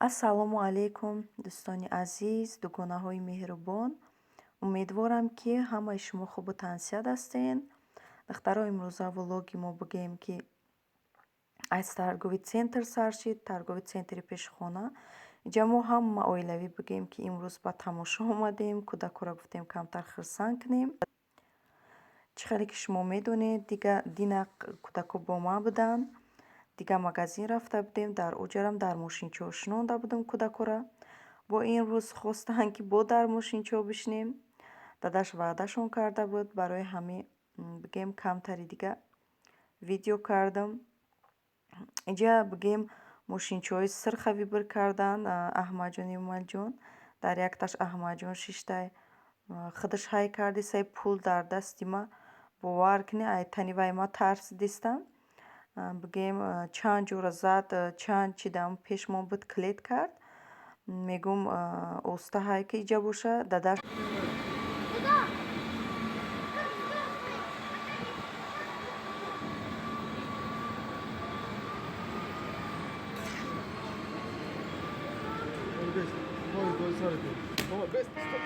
Ассалому алайкум, дӯстони азиз, дугонаҳои меҳрубон. Умедворам, ки ҳамаи шумо хубу тансиҳат ҳастен. Духтаро, имрӯза влоги мо, бигӯем, ки аз торговый центр сар шид, торговый центри пеши хона. Инҷа мо ҳама оилавӣ, бигӯем, ки имрӯз ба тамошо омадем. Кӯдакҳоро гуфтем, камтар хурсанд кунем. Чӣ хеле ки шумо медонед, дига дина кӯдакҳо бо ман буданд. Дига магазин рафта будем, дар оҷарам дар мошинчаҳо шинонда будам кӯдакҳоро. Бо ин рӯз хостанд, ки бо дар мошинчаҳо бишинем. Дадаш ваъдашон карда буд, барои ҳамин, бигӯем, камтари дига видео кардам. Инҷа, бигӯем, мошинчаҳои сирха выбор карданд Аҳмадҷон, Эмомалиҷон. Дар якташ Аҳмадҷон шиштай, худаш ҳай карди, сай пул дар дасти ма, бовар кунед, ай тани вай ма тарсидистам. Бигӯем, чанд ҷора зад, чанд чи дам пешмон буд, клет кард. Мегӯм, оста ҳай ки иҷа боша, дадаш. Куда? Мама, быстро, стоп.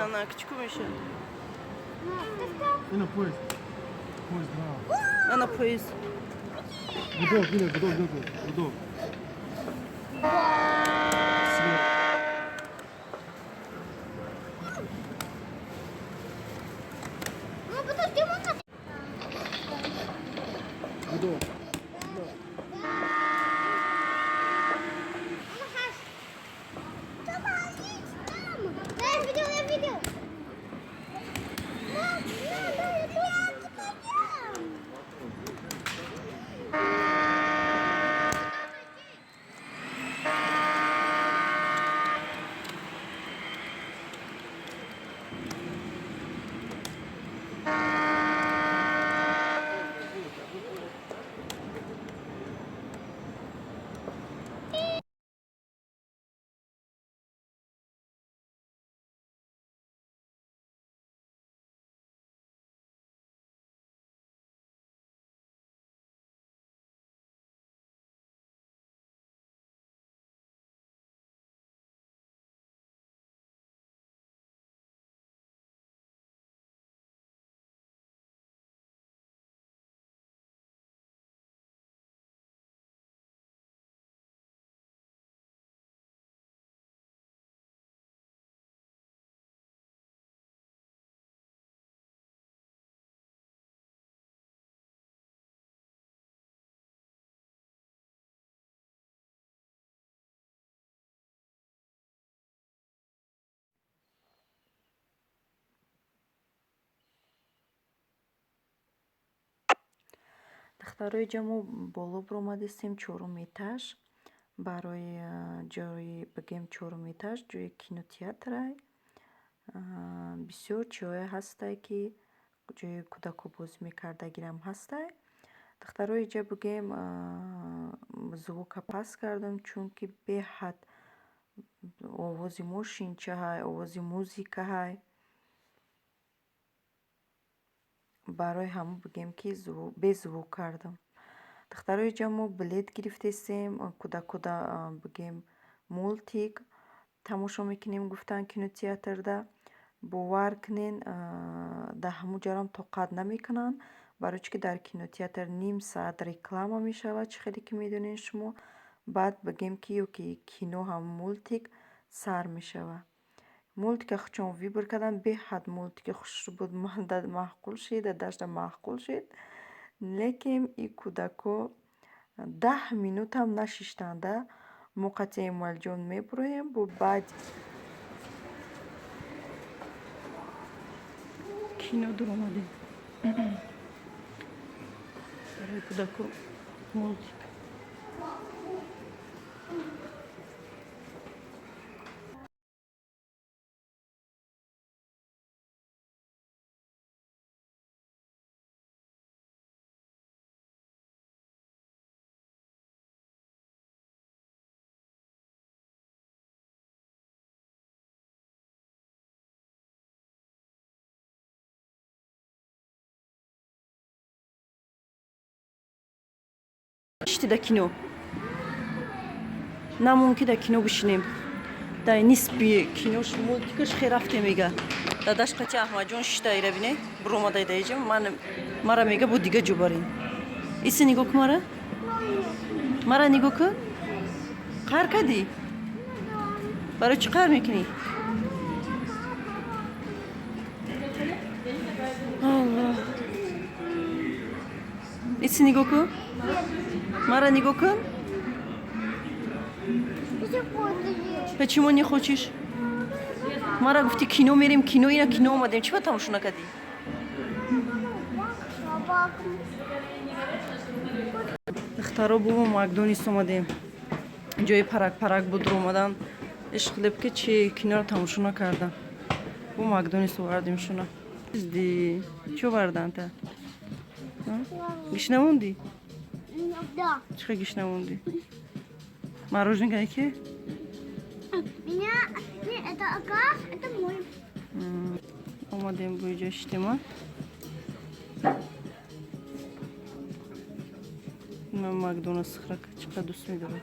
Ана, кучку меша. Ина поезд. Поезд, да. Ана поезд. Гудок, ина, гудок, гудок, гудок. Свет. Ну, подожди, можно? Гудок. Мама, хаш. Там, там. Да, я видел, я видел. Мам, надо, я Духтаро, иҷа мо боло биромадистем, чорум этаж. Барои ҷои, бигӯем, чорум этаж ҷои кинотеатрай. Бисёр чиҳое ҳастай, ки ҷои кӯдакҳо бозӣ мекардагирам ҳастай. Духтаро, иҷа, бигӯем, звука паст кардам, чунки беҳад овози мошинча ҳай, овози музыка ҳай. Барои ҳамон, бигӯем, ки беззвук кардам. Духтаро, иҷа мо билет гирифтестем, кӯдакҳода, бигӯем, мультик тамошо мекунем, гуфтанд, кинотеатрда. Бовар кунен, дар ҳамун ҷарам тоқат намекунанд, барои чӣ ки дар кинотеатр ним саат реклама мешавад, чӣ хеле ки медонед шумо. Баъд, бигӯем, ки ё ки кино ҳам мультик сар мешавад. Мультика худшон выбор карданд, беҳад мультики хушрӯ буд, манда маъқул шид, дадашда маъқул шид. Лекин и кӯдакҳо 10 минутам нашиштанда. Мо қатъи Эмомалиҷон мебуроем, бо баъд кино дуромадем. Барои кӯдакҳо мультик. Шити да кино. Намон ки дар кино бишинем. Дар нисби кинош мультикаш хе рафте мега. Дадаш қати Аҳмадҷон шишта ира бине, буромадай даиҷа, ман мара мега бо дига ҷо барин. Иси нигоҳ кун мара? Мара нигоҳ кун? Қаҳр кардӣ? Барои чӣ қаҳр мекунӣ? Аллоҳ. Иси нигоҳ кун? Мара нигоҳ кун? Почему не хочешь? Мара гуфти кино мерем, кино ина кино омадем. Чӣ ба тамошо накардӣ? Духтаро, бо Макдональдс омадем. Ҷои парак парак буд омадан. Ишқлеб ки чи киноро тамошо накардам. Бо Макдональдс овардем шуна. Ди чӣ овардан та? Гишна монди? Да. Чӣ гишна монди? Мороженое ки? Меня... Не, это газ, это мой. Омадем бо иҷо шитема. Ман Макдональдс храка чӣ қадр дӯст медорам.